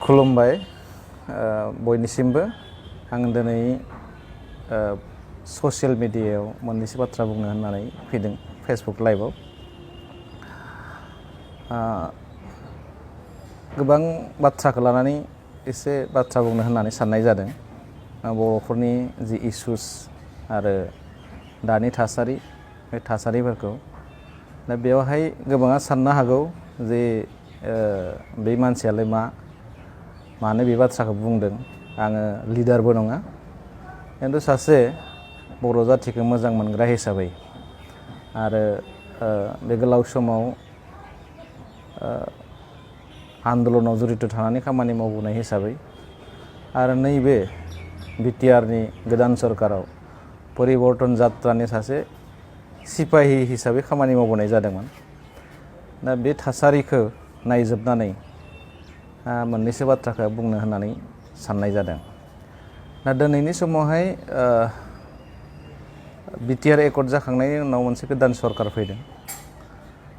खुलुमबाय बयनिसिमबो आं दिनै ससियेल मिडियायाव मोननैसो बाथ्रा बुंनो होननानै फैदों फेसबुक लाइभआव। गोबां बाथ्राखौ लानानै एसे बाथ्रा बुंनो होननानै साननाय जादों। बर'फोरनि जि इसुस आरो दानि थासारि बे थासारिफोरखौ दा बेवहाय गोबाङा साननो हागौ जे बे मानसियालाय मानो बे बाथ्राखौ बुंदों, आङो लिडारबो नङा खिन्थु सासे बर' जाथिखौ मोजां मोनग्रा हिसाबै आरो बे गोलाव समाव आन्दलनाव जड़ित थानानै खामानि मावबोनाय हिसाबै आरो नैबे बिटिआरनि गोदान सरकाराव परिबर्तन जात्रानि सासे सिपाहि हिसाबै खामानि मावबोनाय जादोंमोन। दा बे थासारिखौ नायजोबनानै मोननैसो बाथ्राखौ बुंनो होननानै साननाय जादों। दा दिनैनि समावहाय बिटिआर एकर्ड जाखांनायनि उनाव मोनसे गोदान सरकार फैदों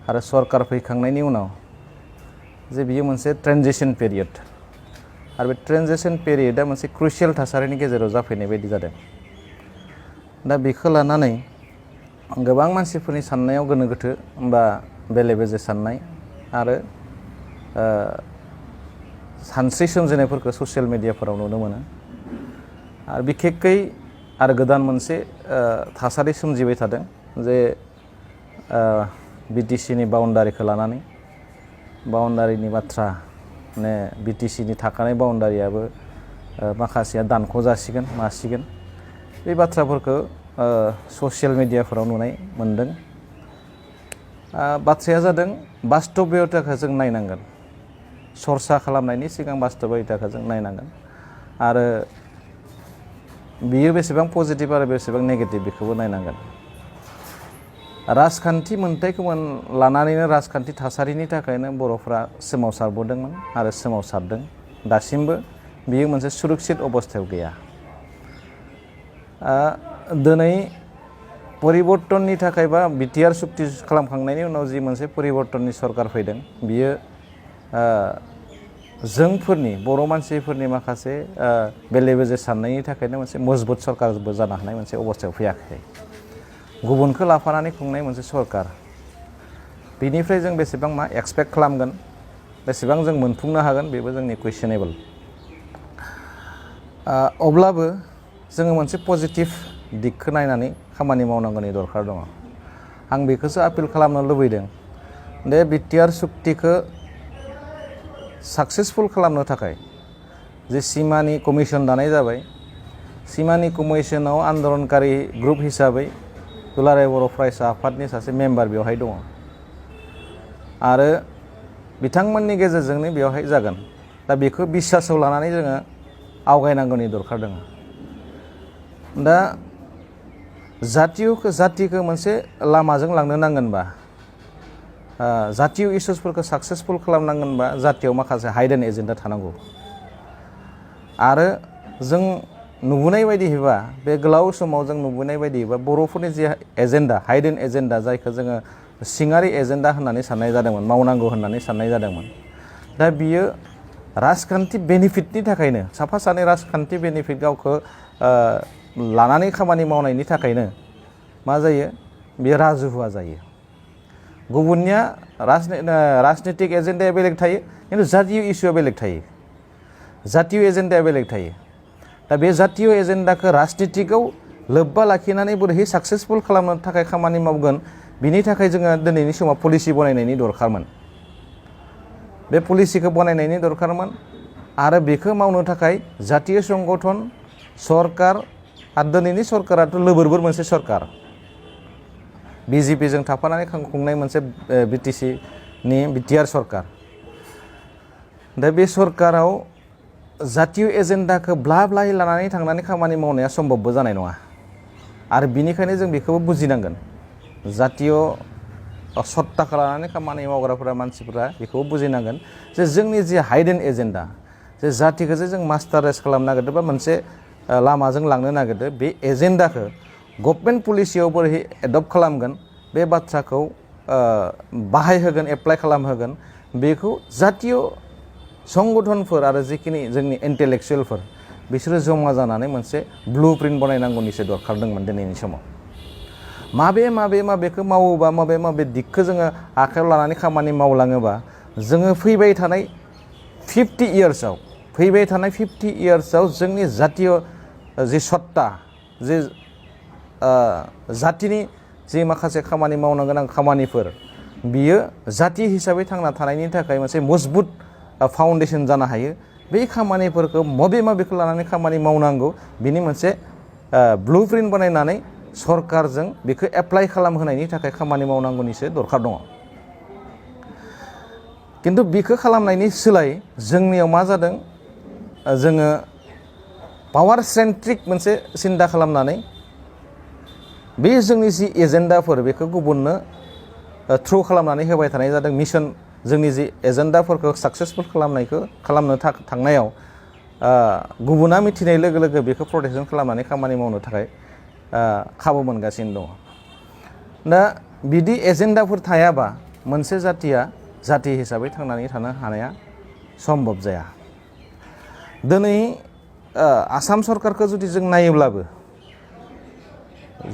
आरो सरकार फैखांनायनि उनाव जे बियो मोनसे ट्रेनजिशन पिरियड आरो बे ट्रेनजिशन पिरियडआ मोनसे क्रुशियेल थासारिनि गेजेराव जाफैनाय बायदि जादों। दा बेखौ लानानै गोबां मानसिफोरनि साननायाव गोनो गोथो बा बेले बेजे साननाय आरो सानस्रि सोमजिनायफोरखौ ससियेल मिडियाफोराव नुनो मोनो। आरो बिखेखै आरो गोदान मोनसे थासारि सोमजिबाय थादों जे बिटिसिनि बाउन्डारिखौ लानानै बाउन्डारिनि बाथ्रा माने बिटिसिनि थाखानाय बाउन्डारियाबो माखासेया दानख' जासिगोन मासिगोन बे बाथ्राफोरखौ ससियेल मिडियाफोराव नुनाय मोनदों। बाथ्राया जादों बास्तबियताखौ जों नायनांगोन, सरसा खालामनायनि सिगां बास्तबियताखौ जों नायनांगोन आरो बियो बेसेबां पजिटिभ आरो बेसेबां नेगेटिभ बेखौबो नायनांगोन। राजखान्थि मोन्थायखौ लानानैनो राजखान्थि थासारिनि थाखायनो बर'फ्रा सोमावसारबोदोंमोन आरो सोमावसारदों। दासिमबो बियो मोनसे सुरक्षित अबस्थायाव गैया। दिनै परिबर्तननि थाखाय बा बिटिआर सुक्ति खालामखांनायनि उनाव जि मोनसे परिबर्तननि सरकार फैदों बियो जोंफोरनि बर' मानसिफोरनि माखासे बेले बेजे साननायनि थाखायनो मोनसे मजबुत सरकारबो जानो हानाय मोनसे अबस्थायाव फैयाखै। गुबुनखौ लाफानानै खुंनाय मोनसे सरकार, बिनिफ्राय जों बेसेबां एक्सपेक्ट खालामगोन, बेसेबां जों मोनफुंनो हागोन बेबो जोंनि कुइसनेबल। अब्लाबो जोङो मोनसे पजिटिभ दिगखौ नायनानै खामानि मावनांगौनि दरकार दङ। आं बेखौसो आपिल खालामनो लुबैदों दे बिटिआर सुक्तिखौ साक्सेसफुल खालामनो थाखाय जे सिमानि कमिसन दानाय जाबाय, सिमानि कमिसनाव आन्दलनकारि ग्रुप हिसाबै दुलाराय बर' फरायसा आफादनि सासे मेम्बार बेवहाय दङ आरो बिथांमोननि गेजेरजोंनो बेवहाय जागोन। दा बेखौ बिसासाव लानानै जोङो आवगायनांगौनि दरकार दङ। दा जातिखौ मोनसे लामाजों लांनो नांगोनबा, जातीय इसुसफोरखौ साक्सेसफुल खालामनांगोनबा जातियाव माखासे हाइडेन एजेन्डा थानांगौ। आरो जों नुबोनाय बायदियैबा बे गोलाव समाव जों नुबोनाय बायदियैबा बर'फोरनि जि एजेन्डा, हाइडेन एजेन्डा जायखौ जोङो सिङारि एजेन्डा होननानै साननाय जादोंमोन, मावनांगौ होननानै साननाय जादोंमोन, दा बियो राजखान्थि बेनिफिटनि थाखायनो साफा सानै राजखान्थि बेनिफिट गावखौ लानानै खामानि मावनायनि थाखायनो मा जायो, बेयो राजुहुवा जायो। गुबुननिया राजनितिक एजेन्डाया बेलेग थायो खिन्थु जातीय इस्युआ बेलेग थायो, जातीय एजेन्डाया बेलेग थायो। दा बे जातीय एजेन्डाखौ राजनितिकआव लोब्बा लाखिनानै बोरैहाय साक्सेसफुल खालामनो थाखाय खामानि मावगोन, बिनि थाखाय जोङो दिनैनि समाव पलिसि बनायनायनि दरकारमोन। बे पलिसिखौ बनायनायनि दरकारमोन आरो बेखौ मावनो थाखाय जातीय संगठन, सरकार आरो दिनैनि सरकाराथ' लोबोरबोर मोनसे सरकार, बिजेपिजों थाफानानै खुंनाय मोनसे बिटिआर सरकार। दा बे सरकाराव जातीय एजेन्डाखौ ब्ला ब्लायै लानानै थांनानै खामानि मावनाया सम्भबबो जानाय नङा आरो बिनिखायनो जों बेखौबो बुजिनांगोन। जातीय सत्ताखौ लानानै खामानि मावग्राफोरा मानसिफोरा बेखौबो बुजिनांगोन जे जोंनि जि हाइडेन एजेन्डा, जे जातिखौ जे जों मास्टाराइज खालामनो नागिरदों बा मोनसे लामाजों लांनो नागिरदों, बे एजेन्डाखौ गभर्नमेन्ट पलिसियाव बोरै एडप्ट खालामगोन, बे बाथ्राखौ बाहायहोगोन, एप्लाइ खालामहोगोन, बेखौ जातीय संगठनफोर आरो जिखिनि जोंनि इन्टेलेक्सुयेलफोर बिसोरो जमा जानानै मोनसे ब्लुप्रिन्ट बनायनांगौनिसो दरखार दंमोन दिनैनि समाव। माबेखौ मावोबा माबे दिगखौ जोङो आखायाव लानानै खामानि मावलाङोबा जोङो फैबाय थानाय 50 इयार्सआव जोंनि जातीय जि सत्ता जे जातिनि जि माखासे खामानि मावनो गोनां खामानिफोर बियो जाति हिसाबै थांना थानायनि थाखाय मोनसे मजबुत फाउन्डेसन जानो हायो। बे खामानिफोरखौ माबेखौ लानानै खामानि मावनांगौ बिनि मोनसे ब्लुप्रिन्ट बानायनानै सरकारजों बेखौ एप्लाइ खालामहोनायनि थाखाय खामानि मावनांगौनिसो दरखार दङ। खिन्थु बेखौ खालामनायनि सोलाय जोंनियाव मा जादों, जोङो पावार सेन्ट्रिक मोनसे सिन्था खालामनानै बे जोंनि जि एजेन्डाफोर बेखौ गुबुननो थ्रु खालामनानै होबाय थानाय जादों। मिशन जोंनि जि एजेन्डाफोरखौ साक्सेसफुल खालामनो थांनायाव गुबुना मिथिनाय लोगो लोगो बेखौ प्रटेकसन खालामनानै खामानि मावनो थाखाय खाबु मोनगासिनो दङ। दा बिदि एजेन्डाफोर थायाबा मोनसे जातिया जाति हिसाबै थांनानै थानो हानाया सम्भब जाया। दिनै आसाम सरकारखौ जुदि जों नायोब्लाबो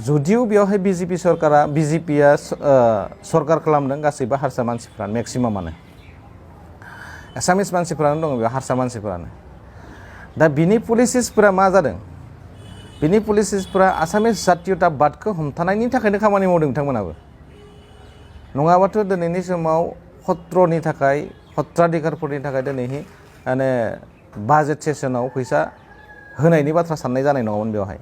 जुदिও बेवहाय बिजेपिया सरकार खालामदों, गासैबो हारसा मानसिफ्रानो मेक्सिमामानो एसामिस मानसिफ्रानो दङ बेयाव, हारसा मानसिफ्रानो। दा बिनि पलिसिसफोरा मा जादों, बिनि पलिसिसफोरा आसामिस जातीयताबादखौ हमथानायनि थाखायनो खामानि मावदों बिथांमोनाबो। नङाबाथ' दिनैनि समाव सत्राधिकारफोरनि थाखाय दिनैनि माने बाजेट सेसनाव फैसा होनायनि बाथ्रा साननाय जानाय नङामोन बेवहाय।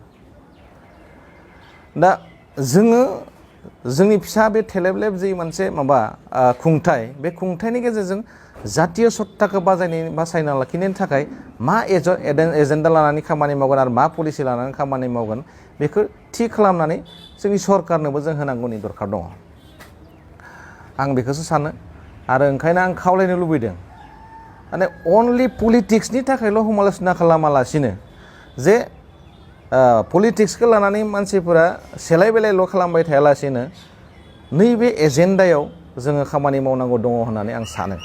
दा जोङो जोंनि फिसा बे थेलेबलेब जि मोनसे खुंथाय, बे खुंथायनि गेजेरजों जातीय सत्ताखौ बासायना लाखिनायनि थाखाय मा एजेन्डा लानानै खामानि मावगोन आरो मा पलिसि लानानै खामानि मावगोन बेखौ थि खालामनानै जोंनि सरकारनोबो जों होनांगौनि दरखार दङ। आं बेखौसो सानो आरो ओंखायनो आं खावलायनो लुबैदों, माने अनलि पलिटिक्सनि थाखायल' समाल'सना खालामालासिनो जे पलिटिक्सखौ लानानै मानसिफोरा सेलाय बेलायल' खालामबाय थायालासिनो नैबे एजेन्डायाव जोङो खामानि मावनांगौ दङ होननानै आं सानो।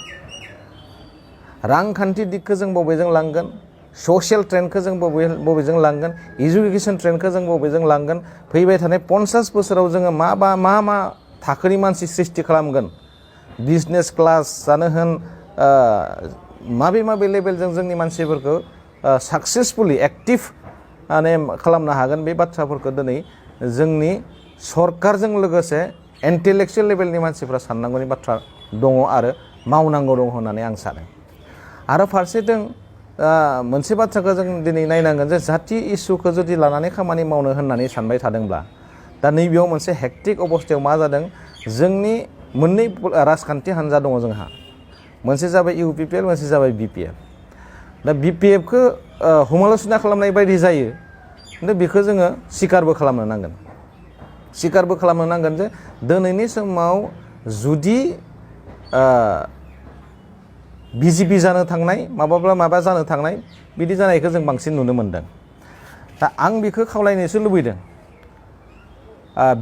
रांखान्थि दिगखौ जों बबेजों लांगोन, ससियेल ट्रेन्डखौ जों बबेजों लांगोन, इडुकेसन ट्रेन्डखौ जों बबेजों लांगोन, फैबाय थानाय 50 बोसोराव जोङो मा थाखोनि मानसि सृष्टि खालामगोन, बिजनेस क्लासआनो होन, माबे लेभेलजों जोंनि मानसिफोरखौ साक्सेसफुलि एक्टिभ खालामनो हागोन, बे बाथ्राफोरखौ दिनै जोंनि सरकारजों लोगोसे इन्टेलेक्सुयेल लेभेलनि मानसिफ्रा साननांगौनि बाथ्रा दङ आरो मावनांगौ दङ होननानै आं सानो। आरो फारसेथिं मोनसे बाथ्राखौ जों दिनै नायनांगोन जे जाति इस्युखौ जुदि लानानै खामानि मावनो होननानै सानबाय थादोंब्ला दा नैबेयाव मोनसे हेक्टिक अबस्थायाव मा जादों, जोंनि मोननै राजखान्थि हान्जा दङ जोंहा, मोनसे जाबाय UPPL, मोनसे जाबाय BPF। दा BPFखौ समाल'सना खालामनाय बायदि जायो, खिन्थु बेखौ जोङो स्वीकारबो खालामनो नांगोन जे दिनैनि समाव जुदि BJP जानो थांनाय माबा जानो थांनाय बिदि जानायखौ जों बांसिन नुनो मोन्दों। दा आं बेखौ खावलायनोसो लुबैदों,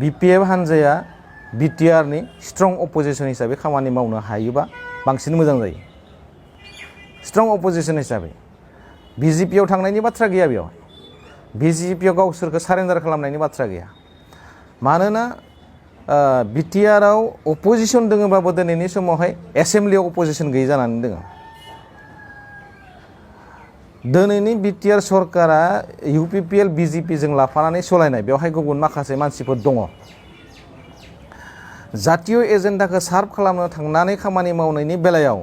BPF हान्जाया BTRनि स्ट्रं अपोजिसन हिसाबै खामानि मावनो हायोबा बांसिन मोजां जायो। स्ट्रं अपोजिसन हिसाबै BJPआव थांनायनि बाथ्रा गैया, बेयाव BJPआव गावसोरखौ सारेन्डार खालामनायनि बाथ्रा गैया। मानोना BTRआव अपोजिसन दङबाबो दिनैनि समावहाय एसेम्ब्लियाव अपोजिसन गैयै जानानै दङ। दिनैनि BTR सरकारा UPPL BJPजों लाफानानै सालायनाय, बेवहाय गुबुन माखासे मानसिफोर दङ। जातीय एजेन्डाखौ सार्भ खालामनो थांनानै खामानि मावनायनि बेलायाव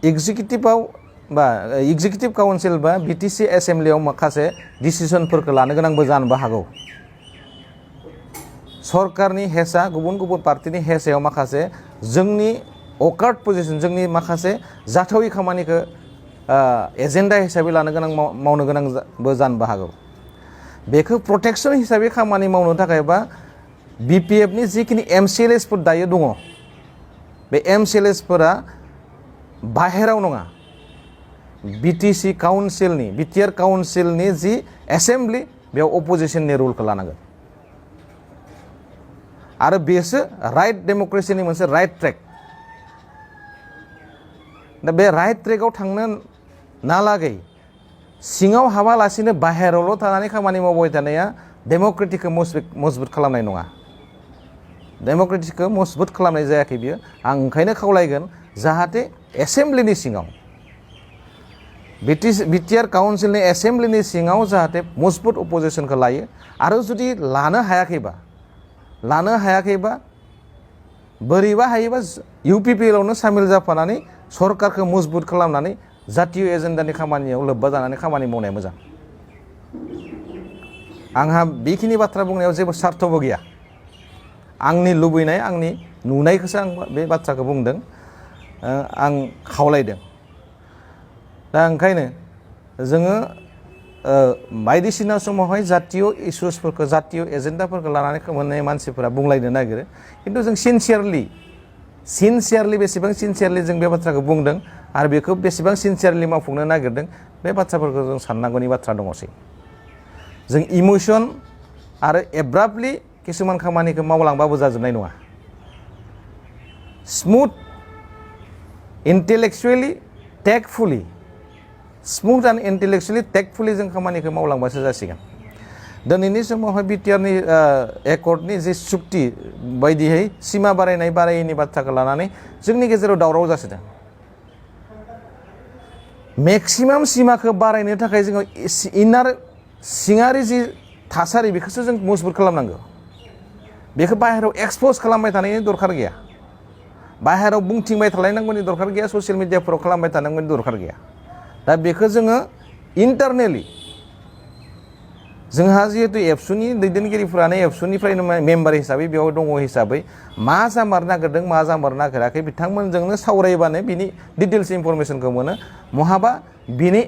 एग्जिकिउटिभ काउन्सिल बा BTC एसेम्ब्लियाव माखासे डिसिसनफोरखौ लानो गोनांबो जानोबो हागौ। सरकारनि हेसा, गुबुन पार्टिनि हेसायाव माखासे जोंनि अकार्ड पजिसन, जोंनि माखासे जाथावै खामानिखौ एजेन्डा हिसाबै मावनो गोनांबो जानोबो हागौ। बेखौ प्रटेक्सन हिसाबै खामानि मावनो थाखाय बा BPFनि जिखिनि MCLSफोर दायो दङ, बे MCLSफोरा बाहेराव नङा, BTR काउन्सिलनि जि एसेम्ब्लि बेयाव अपोजिसननि रुलखौ लानांगोन। आरो बेसो राइट डेम'क्रेसिनि मोनसे राइट ट्रेक। दा बे राइट ट्रेकआव थांनो नालागै सिङाव हाबालासिनो बाहेरायावल' थानानै खामानि मावबाय थानाया डेम'क्रेटिकखौ मजबुत खालामनाय नङा। डेम'क्रेटिकखौ मजबुत खालामनाय जायाखै बियो। आं ओंखायनो खावलायगोन जाहाथे एसेमब्लिनि सिङाव बिटिआर काउन्सिलनि एसेमब्लिनि सिङाव जाहाथे मजबुत अपोजिसनखौ लायो आरो जुदि लानो हायाखैबा बोरैबा हायोबा इउपिपिएलआवनो सामिल जाफानानै सरकारखौ मजबुत खालामनानै जातीय एजेन्डानि खामानियाव लोब्बा जानानै खामानि मावनाया मोजां। आंहा बेखिनि बाथ्रा बुंनायाव जेबो सार्थबो गैया। आंनि लुबैनाय आंनि नुनायखौसो आं बे बाथ्राखौ बुंदों, आं खावलायदों। दा ओंखायनो जोङो बायदिसिना समावहाय जातीय इस्युसफोरखौ जातीय एजेन्डाफोरखौ लानानै मोननाय मानसिफोरा बुंलायनो नागिरो, खिन्थु जों सिनसियारलि बेसेबां सिनसियारलि जों बे बाथ्राखौ बुंदों आरो बेखौ बेसेबां सिनसियारलि मावफुंनो नागिरदों बे बाथ्राफोरखौ जों साननांगौनि बाथ्रा दङसै। जों इमोसन आरो एब्राप्टलि किसुमान खामानिखौ मावलांबाबो जाजोबनाय नङा। स्मुथ इन्टेलेक्सुवेलि टेक्टफुलि जों खामानिखौ मावलांबासो जासिगोन। दिनैनि समावहाय बिटिआरनि एकर्डनि जे सुक्ति बायदियै सिमा बारायैनि बाथ्राखौ लानानै जोंनि गेजेराव दावराव जासिदों। मेक्सिमाम सिमाखौ बारायनो थाखाय जोङो सिङारि जि थासारि बेखौसो जों मजबुत खालामनांगौ। बेखौ बाहेरायाव एक्सप'ज खालामबाय थानायनि दरखार गैया, बाहेरायाव बुंथिंबाय थालायनांगौनि दरखार गैया, ससियेल मिडियाफोराव खालामबाय थानांगौनि दरखार गैया। दा बेखौ जोङो इन्टारनेलि जोंहा जिहेतु एबसुनि दैदेनगिरिफ्रानो एबसुनिफ्रायनो मेम्बार हिसाबै बेयाव दङ हिसाबै मा जामार नागिरदों मा जामार नागिराखै बिथांमोनजोंनो सावरायबानो बिनि डिटेल्स इनफरमेसनखौ मोनो। महाबा बिनि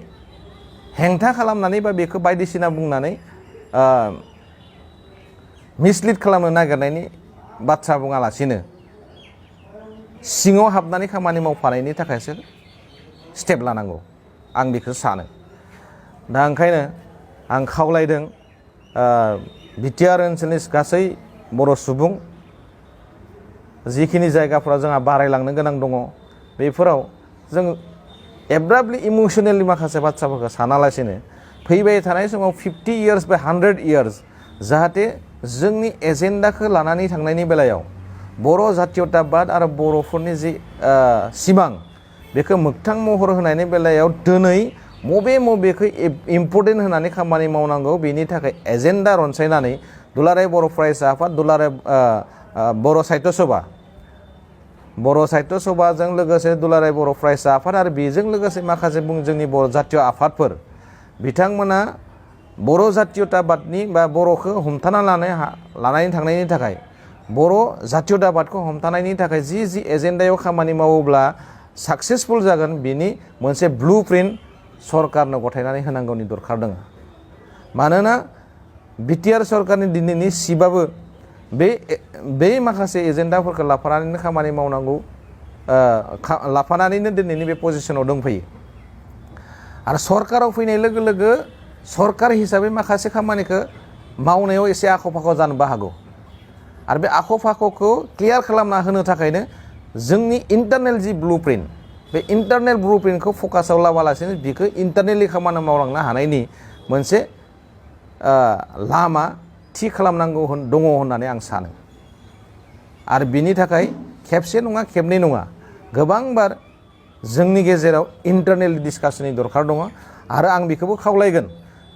हेंथा खालामनानै बा बेखौ बायदिसिना बुंनानै मिसलिड खालामनो नागिरनायनि बाथ्रा बुङालासिनो सिङाव हाबनानै खामानि मावफानायनि थाखायसो स्टेप लानांगौ, आं बेखौ सानो। दा ओंखायनो आं खावलायदों बिटिआर ओनसोलनि गासै बर' सुबुं जिखिनि जायगाफोराव जोंहा बारायलांनो गोनां दङ बेफोराव जों एब्राप्टलि इमोसनेलि माखासे बाथ्राफोरखौ सानालासिनो फैबाय थानाय समाव 50 इयार्स बा 100 इयार्स जाहाथे जोंनि एजेन्डाखौ लानानै थांनायनि बेलायाव बर' जातीयताबाद आरो बर'फोरनि जि सिमां बेखौ मोगथां महर होनायनि बेलायाव दिनै मबेखौ इम्परटेन्ट होनानै खामानि मावनांगौ बेनि थाखाय एजेन्डा रनसायनानै दुलाराय बर' फरायसा आफाद, दुलाराय बर' साहित्य सभाजों लोगोसे दुलाराय बर' फरायसा आफाद आरो बेजों लोगोसे माखासे जोंनि बर' जातीय आफादफोर बिथांमोना बर' जातीयताबादनि बा बर'खौ हमथाना लानानै थांनायनि थाखाय बर' जातीयताबादखौ हमथानायनि थाखाय जि एजेन्डायाव खामानि मावोब्ला साक्सेसफुल जागोन बेनि मोनसे ब्लुप्रिन्ट सरकारनो गथायनानै होनांगौनि दरखार दङ। मानोना बिटिआर सरकारनि दिनैनि सिबाबो बे माखासे एजेन्डाफोरखौ लाफानानैनो खामानि मावनांगौ, लाफानानैनो दिनैनि बे पजिसनाव दंफैयो। आरो सरकाराव फैनाय लोगो लोगो सरकार हिसाबै माखासे खामानिखौ मावनायाव एसे आख' फाख' जानोबो हागौ आरो बे आख' फाख'खौ क्लियार खालामना होनो थाखायनो जोंनि इन्टारनेल जि ब्लुप्रिन्ट बे इन्टारनेल ब्लुप्रिन्टखौ फकासाव लाबालासिनो बेखौ इन्टारनेलि खामानि मावलांनो हानायनि मोनसे लामा थि खालामनांगौ दङ होननानै आं सानो। आरो बिनि थाखाय खेबसे नङा खेबनै नङा गोबांबार जोंनि गेजेराव इन्टारनेल डिसकासननि दरखार दङ। आरो आं बेखौबो खावलायगोन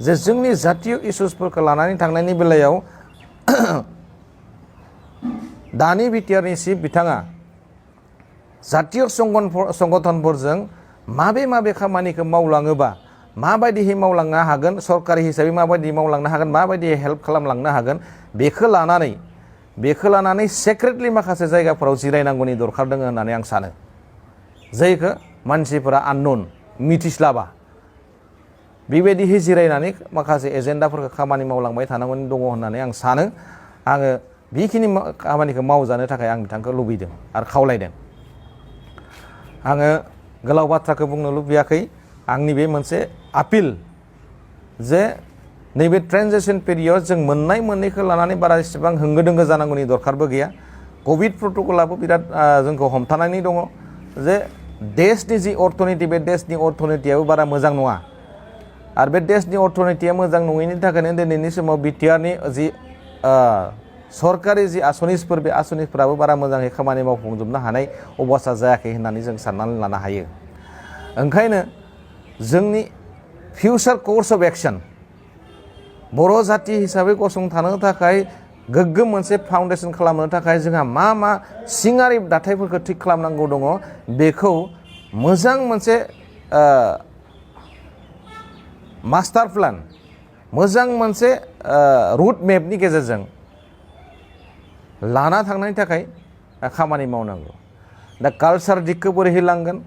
जे जोंनि जातीय इस्युसफोरखौ लानानै थांनायनि बेलायाव दानि बिटिआरनि चिफ बिथाङा जातीय संगठनफोरजों माबे खामानिखौ मावलाङोबा माबायदिहै मावलांनो हागोन, सरकारि हिसाबै माबायदि मावलांनो हागोन, माबायदि हेल्प खालामलांनो हागोन बेखौ लानानै सेक्रेटलि माखासे जायगाफोराव जिरायनांगौनि दरखार दङ होननानै आं सानो। जायखौ मानसिफोरा आननन मिथिस्लाबा बेबायदिहै जिरायनानै माखासे एजेन्डाफोरखौ खामानि मावलांबाय थानांगौनि दङ होननानै आं सानो। आङो बेखिनि खामानिखौ मावजानो थाखाय आं बिथांखौ लुबैदों आरो खावलायदों। आङो गोलाव बाथ्राखौ बुंनो लुबैयाखै। आंनि बे मोनसे आपिल जे नैबे ट्रेन्जिशन पिरियड जों मोननैखौ लानानै बारा एसेबां होंगो दोंगो जानांगौनि दरखारबो गैया। कभिड प्रट'कलाबो बिराद जोंखौ हमथानानै दङ जे देशनि जि अर्थनीति बे देशनि अर्थनीतियाबो बारा मोजां नङा आरो बे देशनि अर्थनीतिया मोजां नङैनि थाखायनो दिनैनि समाव बिटिआरनि जि सरकारि जि आसनिफोर बे आसनिफोराबो बारा मोजाङै खामानि मावफुंजोबनो हानाय अबस्था जायाखै होननानै जों साननानै लानो हायो। ओंखायनो जोंनि फिउचार कर्स अफ एक्शन बर' जाति हिसाबै गसंथानो थाखाय गोग्गोम मोनसे फाउन्डेसन खालामनो थाखाय जोंहा मा मा सिङारि दाथायफोरखौ थिग खालामनांगौ दङ बेखौ मोजां मोनसे मास्टार प्लान मोजां मोनसे रुट मेपनि गेजेरजों लाना थांनायनि थाखाय खामानि मावनांगौ। दा कालचार दिगखौ बोरैहाय लांगोन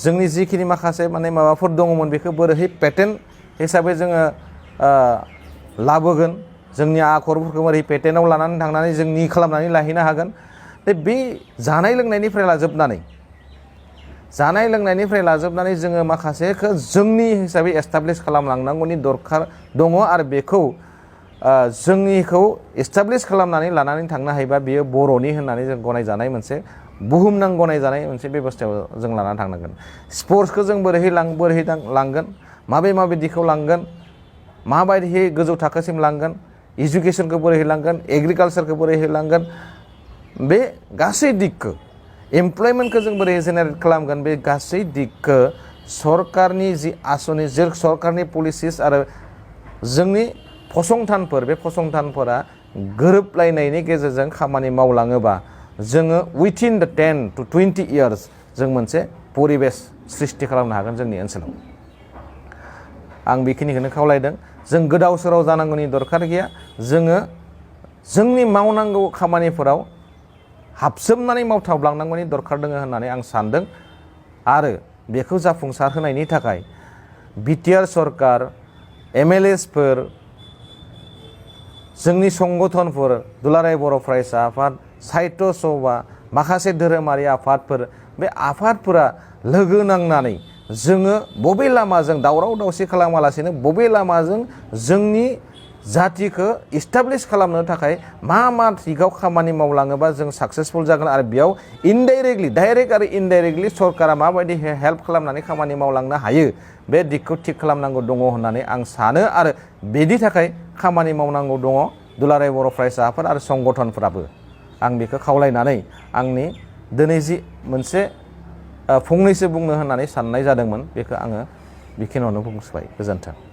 जोंनि जिखिनि माखासे माने माबाफोर दङमोन बेखौ बोरैहाय पेटेन्ट हिसाबै जोङो लाबोगोन जोंनि आखरफोरखौ बोरै पेटेन्टआव लानानै थांनानै जोंनि खालामनानै लाहैनो हागोन। बे जानाय लोंनायनिफ्राय लाजोबनानै जोङो माखासेखौ जोंनि हिसाबै एस्टाब्लिश खालामलांनांगौनि दरखार दङ आरो बेखौ जोंनिखौ एस्टाब्लिश खालामनानै लानानै थांनो हायोबा बेयो बर'नि होननानै जों गनायजानाय मोनसे बुहुमनां गनायजानाय मोनसे बेबस्थायाव जों लानानै थांनांगोन। स्पर्ट्सखौ जों बोरैहाय लांगोन माबे दिगखौ लांगोन माबायदिहै गोजौ थाखोसिम लांगोन इडुकेसनखौ बोरैहाय लांगोन एग्रिकालसारखौ बोरैहाय लांगोन बे गासै दिगखौ एमप्लयमेन्टखौ जों बोरै जेनेरेट खालामगोन बे गासै दिगखौ सरकारनि जि आसनि सरकारनि पलिसिस आरो जोंनि फसंथानफोर बे फसंथानफोरा गोरोबलायनायनि गेजेरजों खामानि मावलाङोबा जोङो उइथिन द 10 to 20 years जों मोनसे परिबेस सृष्टि खालामनो हागोन जोंनि ओनसोलाव। आं बेखिनिखौनो खावलायदों। जों गोदाव सोराव जानांगौनि दरखार गैया। जोङो जोंनि मावनांगौ खामानिफोराव हाबसोमनानै मावथाबलांनांगौनि दरखार दङ होननानै आं सानदों आरो बेखौ जाफुंसार होनायनि थाखाय बिटिआर सरकार एमएलएसफोर जोंनि संगठनफोर दुलाराय बर' फरायसा आफाद साहित्य सभा माखासे धोरोमारि आफादफोर बे आफादफोरा लोगो नांनानै जोङो बबे लामाजों दावराव दावसि खालामालासेनो बबे लामाजों जोंनि जातिखौ इस्टाब्लिश खालामनो थाखाय मा दिगाव खामानि मावलाङोबा जों साक्सेसफुल जागोन आरो बेयाव इनडाइरेक्टलि डाइरेक्ट आरो इनडाइरेक्टलि सरकारा माबायदि हेल्प खालामनानै खामानि मावलांनो हायो बे दिगखौ थिग खालामनांगौ दङ होननानै आं सानो आरो बेनि थाखाय खामानि मावनांगौ दङ दुलाराय बर' फरायसा आफाद आरो संगठनफ्राबो। आं बेखौ खावलायनानै आंनि दिनै जि मोनसे फंनैसो बुंनो होननानै साननाय जादोंमोन बेखौ आङो बेखिनियावनो बुंबाय। गोजोन्थों।